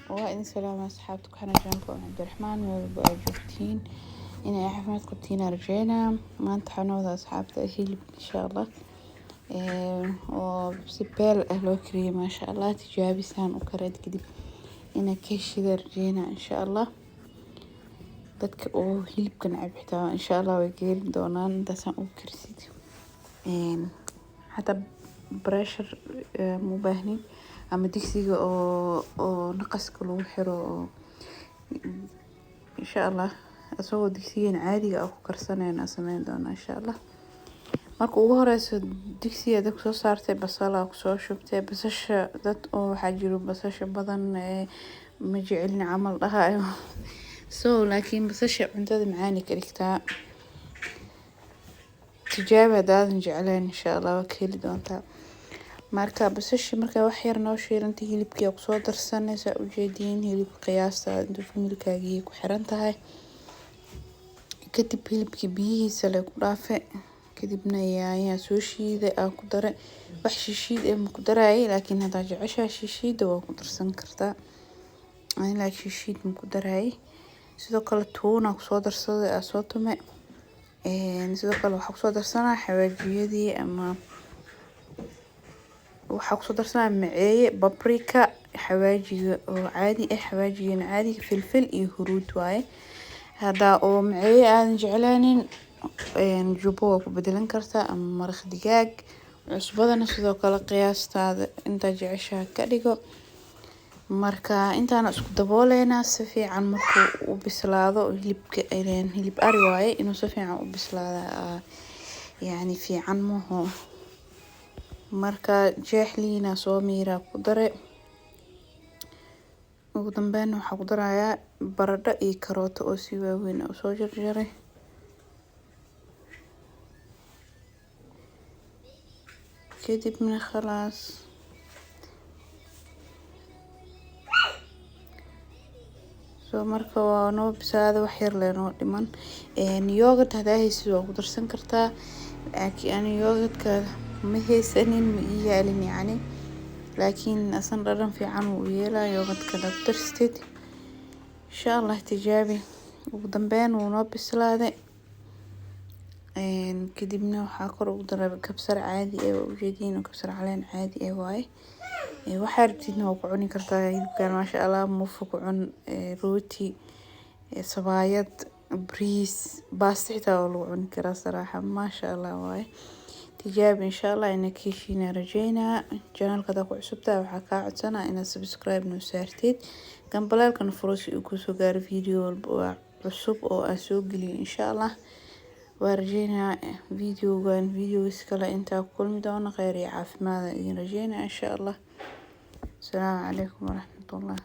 Waa idin salaama asxaabta ku xiran channelka Umu Cabdiraxmaan, meel walba aad joogtiin inay caafimaad qabtiin aan rajeynaa. Maanta waxaan wadaa, asxaabta, hilib insha Allah oo si beel ah loo kariyey, maasha Allah. Tijaabisaan u kareed kadib inaa ka heshida rajeynaa insha Allah. Dadka oo hilibka neceb xitaa insha Allah way ka heli doonaan intaasaan u karisid. Xataa pressure ma u baahnid ama digsiga oo naqaska lagu xiro oo insha Allah asagoo digsigan caadiga ah ku karsanayna sameyn doonaa insha Allah. Marka ugu horeyso digsiga dabka soo saartay, basal aa kusoo shubtay. Basasha dad oo waxaa jiro basasha badan ma jecelin camal dhahayo, so laakiin basasha cuntada macaani ka dhigtaa. Tijaabi haddaadan jecleen, insha Allah waa ka heli doontaa. Marka basasha marka wax yar noo shiilantay, hilibkii aa kusoo darsanaysa. Ujeediin, hilibka qiyaasta intuu familkaagii ku xiran tahay. Kadib hilibkii biyihiisa le ku dhaafe. Kadibna yaanyaa soo shiiday aa ku daray. Wax shishiid eh ma ku daraayay, laakiin haddaa jeceshahay shishiida waa ku darsan kartaa. Ani laakiin shishiid ma ku daraayay. Sidoo kale tuun aa kusoo darsaday, aa soo tume. Sidoo kale waxaa kusoo darsanaa xawaajiyadii ama waxaa kusoo darsanaa maceeye, paprika, xawaajiga oo caadi ah, xawaajigana caadiga, filfil iyo huruud waaye. Haddaa oo maceeye aadan jeclaanin, jubbo waa ku bedelan kartaa ama maraq digaag. Cusbadana sidoo kale qiyaastaada intaa jeceshahay ka dhigo. Marka intaana isku dabooleynaa si fiican markuu u bislaado hilibka. Ileen hilib ari waaye, inuu si fiican u bislaado yacni fiican maho. Marka jeex liina soo miiraa ku dare. Ugu dambeyn waxaa ku darayaa baradho iyo karooto oo si waaweyn usoo jarjaray. Kadibna khalaas. So marka waa noo bislaada, wax yar lee noo dhiman. Yogurt hadaa haysid waa ku darsan kartaa, laakiin ani yogurtka ma haysanin, ma ii yaalin yacni, laakiin asan dhadhan fiican wuu yeelaa yogurtka hadaa ku darsatid. Insha Allah tijaabi. Ugu dambeyn wuu noo bislaaday. Kadibna waxaa kor ugu daray kabsar caadi ah. Waa ujeediin, kabsar caleen caadi ah waaye. Waxaa rabtidna waa ku cuni kartaa hilibkan, maasha Allah. Muufo ku cun, rooti, sabaayad, bariis, baasto xitaa waa lagu cuni karaa saraaxa, maasha Allah waaye. Tijaabi, insha Allah ina ka heshiina rajeynaa. Channelka hadaa ku cusubtahay, waxaa kaa codsanaa inaad subscribe noo saartid, gambaleelkana furo si uu kusoo gaaro video walba oo cusub oo aan soo geliyo insha Allah. Waa rajeynaa videogan videos kale intaa ku kulmi doono, kheyr iyo caafimaad idin rajeynaa insha Allah. Asalaamu calaykum waraxmatullah.